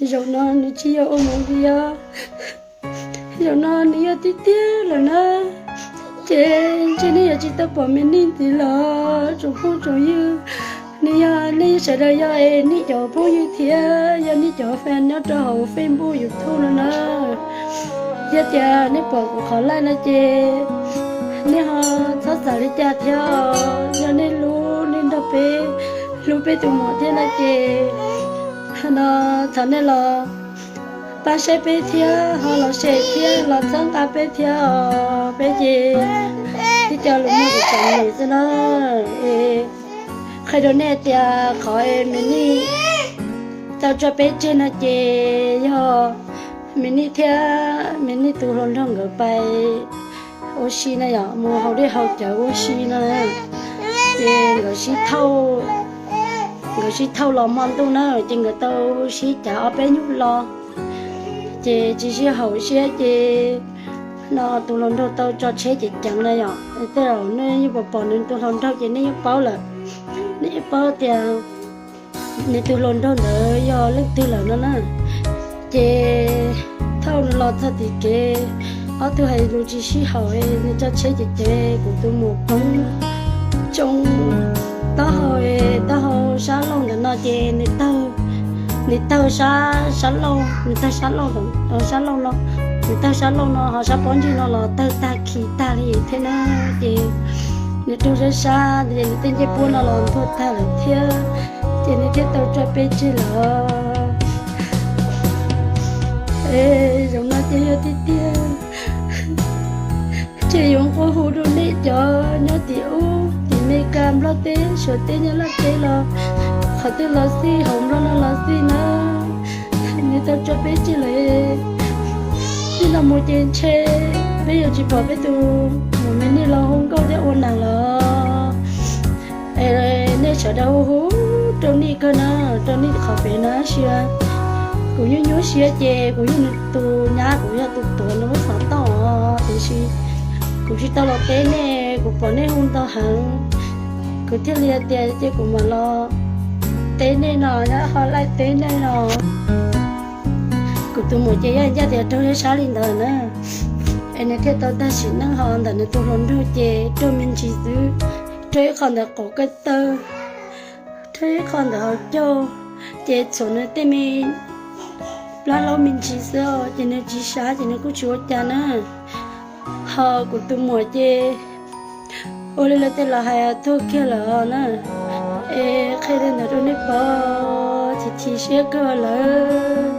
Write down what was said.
Zaum no nws tsis yog ua movie os, zaum no nws yog tiag tiag lawm na. Ces ntshe nej yuav tsis tau pom me nij ntxiv lawm tsoom phooj tsoom ywg. Nws yog nej sawv daws yog es nej cov phooj ywg thiab yog nej cov fan nyob rau hauv Facebook YouTube no na. Yog tias nej pom kuv qhov live no ces nej ho txhob xav li cas thiab. Yog nej hlub, nej nrog peb hlub peb tus muam thiab no ces no thov nej los pab saib peb thiab ho los share thiab los txhawb nqa peb thiab os. Peb ces tib co lus muag tseem tseem xwb na. Es qhia rau nej tias qhov es me nij tau tso peb tseg no ces yog me nij thiab me nij tus hluas nraug nkawd pais ua si na yom, mus haus dej haus cawv ua si no. Ces nkawd sib thauj, nkawd sib thauj los hmo ntuj na ces nkawd tau sib cav ob peb nyuag lo. Ces tsis sib haum siab ces no tus hluas nraug tau tso tsheb ceev ceev na yom. Tej zaum nej yeej pom pom nws tus hluas nraug ces nej yeej paub lawm, nej yeej paub tias nws tus hluas nraug ntawd yog leej twg lawm no na. Ces thaum nws los txog tim kev, ob tug hais lus tsis sib haum, nws tso tsheb ceev ceev, kuv tus muam poob tsoo taub hau, taub hau sab laug ntawm no ces nws tawg, nws tawg sab, sab laug, nws tawg sab laug, sab laug no, nws tawg sab laug no ho sab pob ntseg no los tawg tag khi tag li thiab na. Ces nws raug sab sab ces nws tej ncej puab no los ntuag tag lawm thiab, ces nws thiaj tau tso peb tseg lawm. Es zaum no ces yog tiag tiag, ces yuav nqua hu rau nej cov nyob tim ub tim Meskas, Nplog teb, Suav teb, Nyab Laj teb los qhov twg los xij, hauv Nplog no los xij na, nws tau tso peb tseg lawm. Txij no mus ces ntshe peb yuav tsis pom peb tus muam me nij los hu nkauj thiab ua neeg lawm. Es nej sawv daws hu hu rau nij kawg na, rau nij qhov pem na sia. Kuv nyuaj nyuaj siab ces kuv yog nws tus nyab, kuv yog tus tuav nws lub xov tooj, tiam sis kuv tsis tau los teb nej, kuv pom nej hu ntau heev, kuv thiaj li tias ces kuv mam los teb nej no, nyob ho laij teb nej no. Kuv tus muam ces yog ncaj tias raug sab sab li ntawd na, es nws thiaj tau tag sim neej. Ho ntawm nws tus hluas nraug ces raug me ntsis xwb, raug ib qho ntawm qaum ko taw, raug ib qho ntawm hauv caug, ces txhuam nws tej me plab hlaub me ntsis xwb ces nws tsis sab ces nws kuj tsis ua cas na. Ho kuv tus muam ces ua li lawv tej laus hais tuag kiag lawm na. Es qhia li ntawd rau nej paub, chim chim siab kawg lawm.